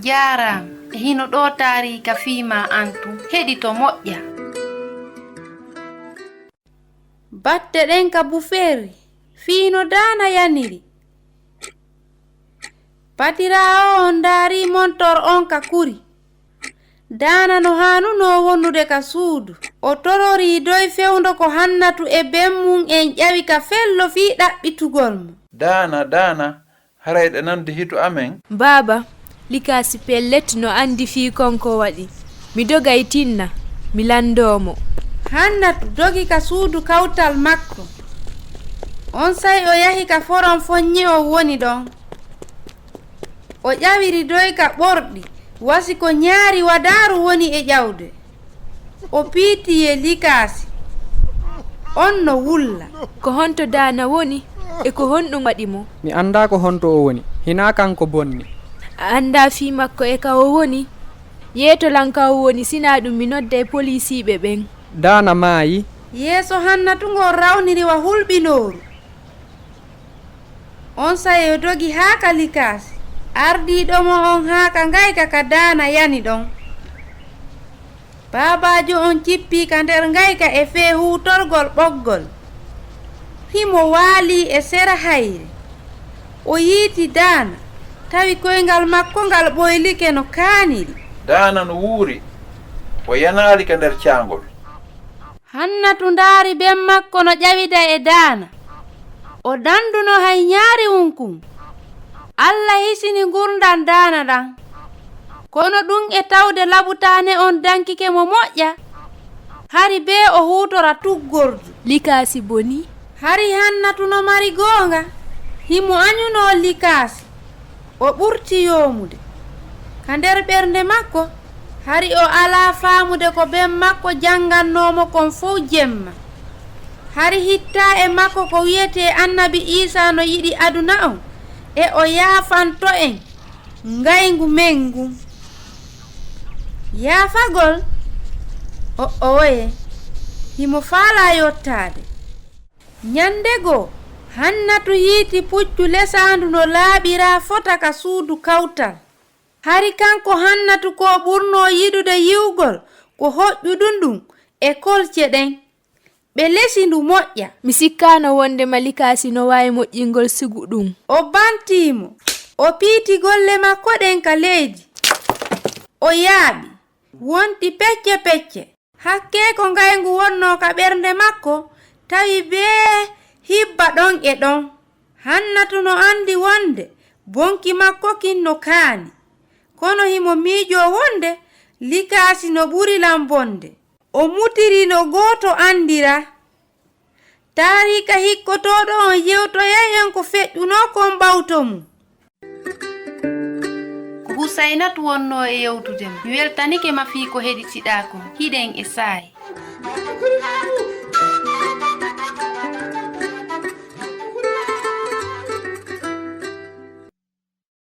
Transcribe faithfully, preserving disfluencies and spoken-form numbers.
Jaaraama, e hino ɗoo taariika fii maa an tun. Heɗito moƴƴa. Batte ɗen ka bufeeri, fii no Daana yaniri. Patiraawo on ndaarii montor on ka kuri. Daana no haanunoo wonude ka suudu. O tororii doy fewndo ko Hannatu e ben mun en ƴawi ka fello fii ɗaɓɓitugol mo. Daana, Daana, haray ɗe nandi hito amen? Baaba, Likaasi pellet no andi fii kon ko waɗi. Mi dogay tinna, mi landoo mo. Hannatu dogi ka suudu kawtal makko. Onsay o yahi ka foron fonnye on woni ɗon. O ƴawiri doy ka ɓorɗi, wasi ko nyaari wadaaru woni e ƴawde. O piiti ye Likaasi. On no wulla. Ko honto Daana woni? E ko honɗum waɗi mo? Mi anndaa ko honto o woni. Hinaa kanko bonni. A anndaa fii makko e ka o woni? Yeeto lan ka o woni, sinaa ɗum mi nodday poliisiiɓe ɓen. Daana maayi. Yeeso Hannatu ngon rawniri wa hulɓinooru. Onsay o dogi haa ka Likaasi. Ardiiɗo mo on haa ka ngayka ka Daana yani ɗon. Baabaajo on cippii ka nder ngayka e fee huutorgol ɓoggol. Himo waalii e sera hayre. O yiiti Daana, tawi koyngal makko ngal ɓoylike no kaaniri. Daana no wuuri, o yanaali ka nder caangol. Hannatu ndaari ben makko no ƴawida e Daana. O danduno hay nyaari wun kun. Alla hisini ngurndan Daana ɗan. Kono ɗun e tawde labutaane on dankike mo moƴƴa, hari bee o huutora tuggordu. Likaasi boni. Hari Hannatu no mari goonga. Himo añunoo Likaasi. O ɓurti yoomude. Ka nder ɓernde makko, hari o alaa faamude ko ben makko jangannoo mo kon fow jemma. Hari hittaa e makko ko wi'etee annabi Iisaa no yiɗi aduna on, e o yaafanto en ngayngu men ngun. Yaafagol? O'owoye, himo faalaa yottaade. Ñande goo, Hannatu yiiti puccu lesaandu no laaɓiraa fota ka suudu kawtal. Hari kanko Hannatu ko ɓurnoo yiɗude yi'ugol ko hoƴƴudu ndun e kolce ɗen. Ɓe lesi ndu moƴƴa. Mi sikkaano wonndema Likaasi no waawi moƴƴingol sigu ɗun. O bantii mo. O piiti golle makko ɗen ka leydi. O yaaɓi. Wonti pecce pecce. Hakkee ko ngayngu wonnoo ka ɓernde makko, tawi bee hibba ɗon e ɗon. Hannatu no anndi wonde bonki makko kin no kaani. Kono himo miijoo wonde Likaasi no ɓuri lan bonde. O mutiri no gooto anndira. Taariika hikkotooɗo on yewtoyay en ko feƴƴunoo kon ɓawto mun. Ko Husaynatu wonnoo e yewtude ma. Mi weltanike ma fii ko heɗitiɗaa kon. Hiɗen e saa'i.